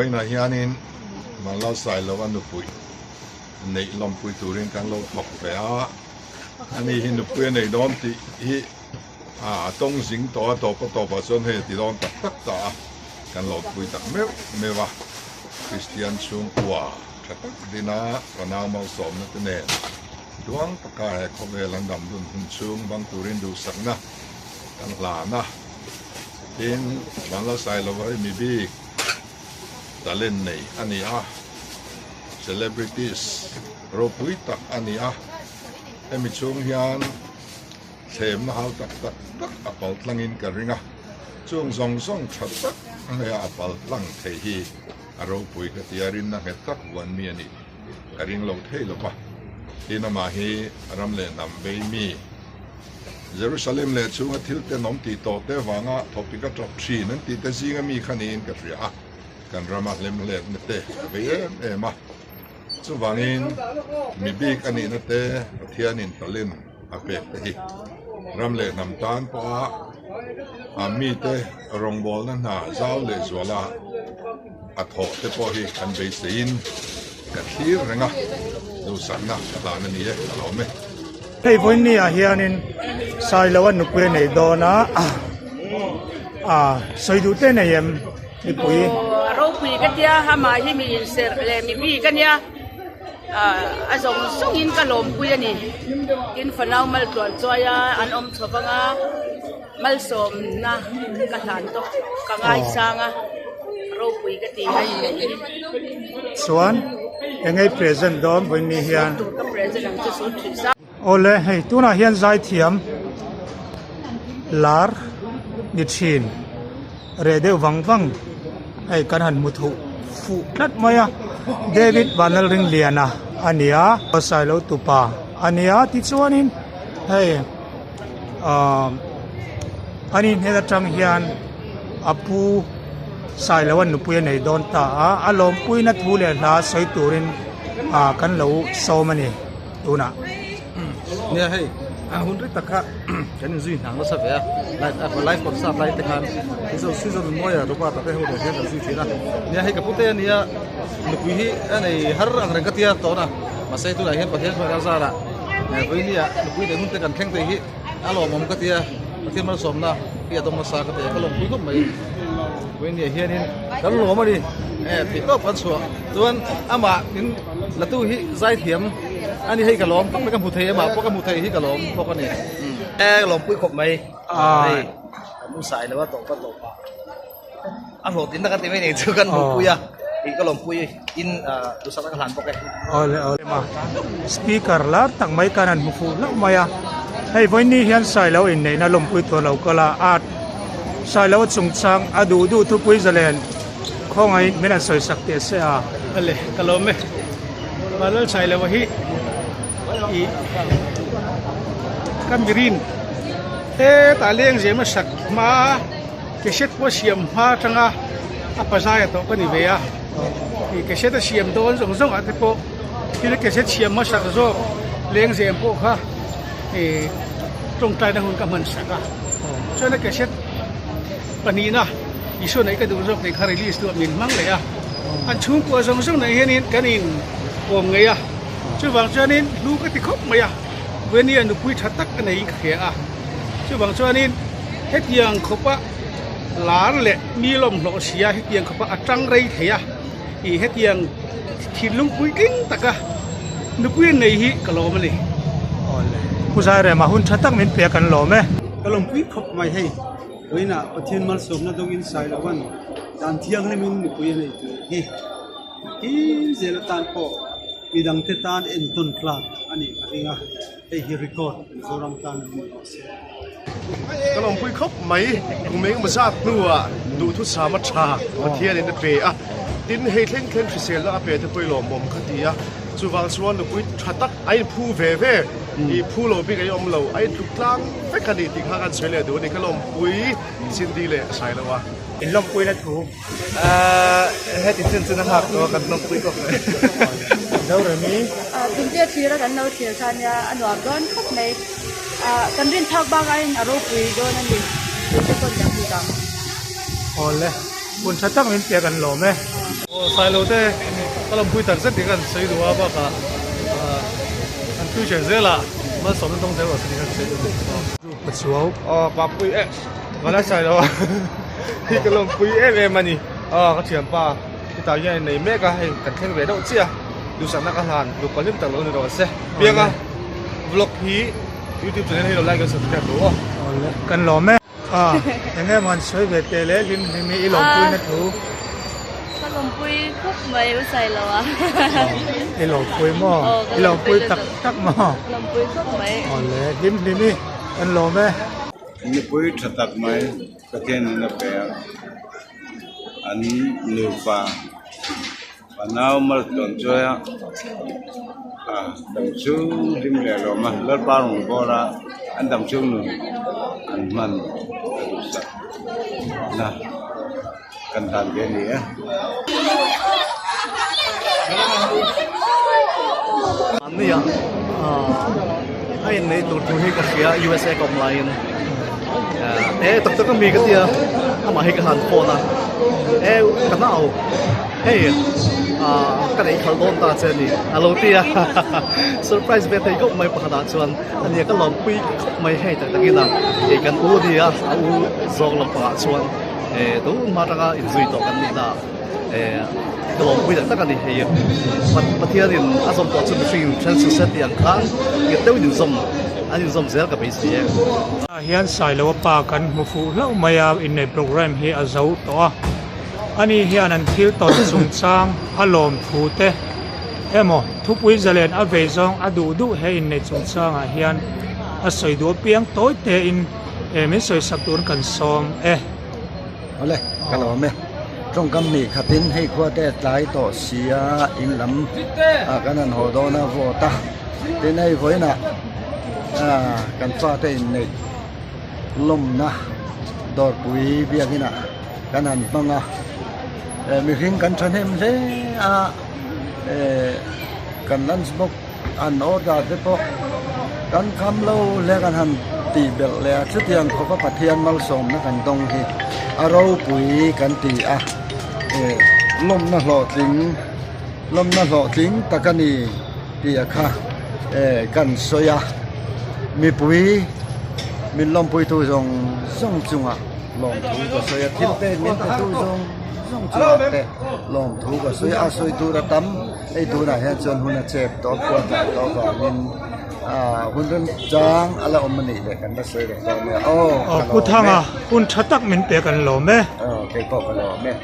Vawiinah hianin Vanlalsailova nupui neih lawmpui turin kan lo thawk ve a, ani hi nupui a nei dawn tih hi a tawng zing tawh a, tawpa tawpah chuan hei a ti dawn tak tak ta a, kan lo pui tak meuh meuh a, Kristian chhungkua tha tak dina fanau malsawmna te nen duang taka he khawvel an dam dun hun chhung bang turin duhsakna kan hlan a, tin Vanlalsailova hi mi bik talent nei a ni a, celebrities ropui tak a ni a, hemi chhung hian thlemna hau tak tak tak a pal tlangin ka ring a, chung zawng zawng tha tak maia a pal tlang thei hi a ropui ka ti a, rinna nghet tak vuan mi a nih ka ring lo thei lo va, tin amah hi ram leh hnam vei mi Jerusalem leh chhunga thil tenawm tih tawh te vanga thawpik a tawp thin an tih te zinga mi kha niin ka hria a, kan rama hlemhletna te a vei em em a, chuvangin mi bik a nihna te Pathianin talent a pek te hi ram leh hnam tan pawha a mite rawngbawlna hna zau leh zuala a thawh te pawh hi kan beiseiin ka thlir reng a, duhsakna ka hlan a ni e, ka lawm e. Hei vawiin ah hianin Sailoa nupui a nei dawn a, ah sawi duh te nei em mipui? Aw a ropui ka tia, amah hi mi inserh leh mi bik a nia, ah a zawng zawngin ka lawmpui a ni. Tin fanau maltluan chuai a an awm chho vang a. Malsawmna ka hlan tawk ka ngaisang a, ropui ka ti a inneih hi. Chuan eng ei present dawn vawiin ni hian. Tur ka present ang chu sun thin sa. Awle hei tunah hian zaithiam lar ni thin reh deuh vang vang hei kan han hmu thuh fuh tlat mai a David Vanlalringliana a ni a Sailo tupa a ni a tichuanin hei. Ahh ani hnen atang hian a pu Sailoa nupui a nei dawn ta a, a lawmpuina thu leh hla sawi turin ah kan lo sawm a ni tunah. Nia hei a hun ri tak kha kan inzui hnang nasa ve a, live concert lai te khan season mawi a Robert a te ho nen hian kan zui thin a, nia hei ka pute ania nupui hi a nei har ang reng ka tia tawn a, mahse tunah hian Pathian hruaina zarah Vawinia nupui leh hunte kan thleng thei hi a lawmawm ka tia, Pathian malsawmna hi a dawng nasa ka ti a, ka lawmpui khawp mai. Vawinia hianin kan lawm a ni, theih tawp kan chhuah chuan amah min latu hi zaithiam a ni hei ka lawm khawp mai, ka hmu thei amah pawh ka hmu thei hi ka lawm bawk a ni. Ka lawmpui khawp mai, hei kan u sai lo a tawp a tawp a. A hlawhtlinna kan ti mai nei chu kan hmuhpui a, ih ka lawmpui in duhsak na ka hlan bawk e. Awle awle ma speaker lar tak mai khan an hmu fuh hlauh mai a, hei vawiin ni hian Sailo inneihna lawmpui tur lo kal a, art Sailo chungchang a duh duh thupui zalen khawngaih min han sawi sak teh se a. Awle ka lawm e, Vanlal Sailo hi ih ka mirin hetah lengzem a sak hma. Cassette pawh a siam hma atanga a pazaia tawh ka ni ve a, ih cassette a siam dawn zawng zawng ah te pawh thil cassette siam hmasak zawk lengzem pawh kha ih tawngtaina hun ka hman sak a, chuan a cassette pahnihna Isua neih ka duh zawk tih kha release duah min hmang leh a, an chhungkua zawng zawng nei hianin kan in kawm ngei a, chuvang chuanin hlu ka ti khawp mai a, Venia nupui tha tak a neiin ka hria a, chuvang chuanin. Hetiang khawpa lar leh mi lawmhlawh sia hetiang khawpa a tang rei thei a, ih hetiang thinlung puitling taka nupui an nei hi ka lawm a ni. Awle. Pu Zairema hun tha tak min pe a kan lawm e. Ka lawmpui khawp mai hei, vawiinah Pathian malsawmna dawngin Sailovan dan thianghlimin nupui a nei tur hi nakin zel atan pawh midangte tan entawn tlak a nih ka ring a. Hei hi record Mizoram tan a ni rawh se. Ka lawmpui khawp mai, kum engemaw zat hnuah duhthusam a tha Pathianin a pe a, tin hei thleng thleng hriselna a pe te pawh i lawmawm kha ti a, chuvang chuan nupui tha tak a inphu ve ve, i phu lo bik a i awm lo, a intluk tlang vek a ni tih kha kan sawi leh duh a ni, ka lawmpui Cindy leh Sailoa. In lawmpuina thu. Heti chin chin a nghak tawh a kan lawmpui khawp mai. Zoremi. Tuntia thlir a kan lo thlir kha nia a nuam dawn khawp mai. Kan rin phak bak aiin a ropui dawn a ni tih te pawn kan hmu dang. Awle, hun tha tak min pek an lawm e. Aw Sailo te ka lawmpui tak zet tih ka han sawi duh a bakah an future zelah malsawmna dawng zel rawh se tih ka han sawi duh a ni. Pachuau. Aw Papui eh Vanlai Sailo hi ka lawmpui em em a ni. Aw ka thianpa hetah hian a nei mek a hei kan thleng ve deuh chiah a duhsakna ka hlan nupa hlim tak lo ni rawh se. Pianga vlog hi youtube channel hi lo like and subscribe rawh aw. Awle kan lawm e. A enge maw an sawi ve teh le hlim hlim hi i lawmpui na thu. Ka lawmpui khawp mai u Sailo a. I lawmpui maw? I lawmpui tak tak maw? Lawmpui khawp mai. Awle hlim hlim i kan lawm e. Nupui tha tak mai Pathian in a pe a, an nupa Fanau maltlawn chuai a, a dam chhung hlim leh lawm a, Lalpa rawn bawr a, an dam chhung nun an hman a duhsak na kan dan ve a ni e. Nia a inneih tur thu hi ka hria USA ka awm laiin e tak tak ami ka tia amah hi ka han phone a e ka nau hei ka neih khalh dawn ta che a ni a lo ti a surprise ve thei khawp mai pakhat ah chuan ania ka lawmpui khawp mai hei tak takin a hei kan u nia a u zawk lampangah chuan e tun hma atanga inzui tawh kan nih na ah. Ka lawmpui tak tak a ni hei. Pathianin a zawm tawh chu mihring then su se tih ang khan nghet deuhin inzawm an inzawm zel ka beisei e. Ah hian Sailoa pa kan hmu fuh hlauh mai a, inneih programme hi a zo tawh a. Ani hian an thil tawn chungchang a lawm thu te emaw thupui zalen a vei zawng a duh duh he inneih chungchangah hian a sawi duh apiang tawi tein min sawisak turin kan sawm e. Awle, ka lawm e. Tawngkam hnih khatin hei khua te a tlai tawh si a, in lam ah kan han haw dawn a vote a. Tin hei vawiinah ah kan fate inneih lawmna dawrpui biakinah kan han hmang a. Eh mihring kan thahnem hle a, eh kan lunch box an order te pawh kan kham lo hle kan han tih belh leh a chutiang khawpa Pathian malsawmna kan dawng hi a ropui kan ti a eh lawmna hlawhtling lawmna hlawhtling tak a ni tih a kha eh kan sawi a mipui min lawmpuitu zawng zawng chungah lawmthu ka sawi a thil pek min petu zawng zawng chungah te lawmthu ka sawi a sawi tur a tam. Hei tunah hian chuan hun a chep tawh a khuat lah tawh avangin ah hun rem chang a la awm a nih leh kan la sawi leh dawn nia aw ka lawm e. Pu Thanga hun tha tak min pe kan lawm e. Aw keipawh ka lawm e.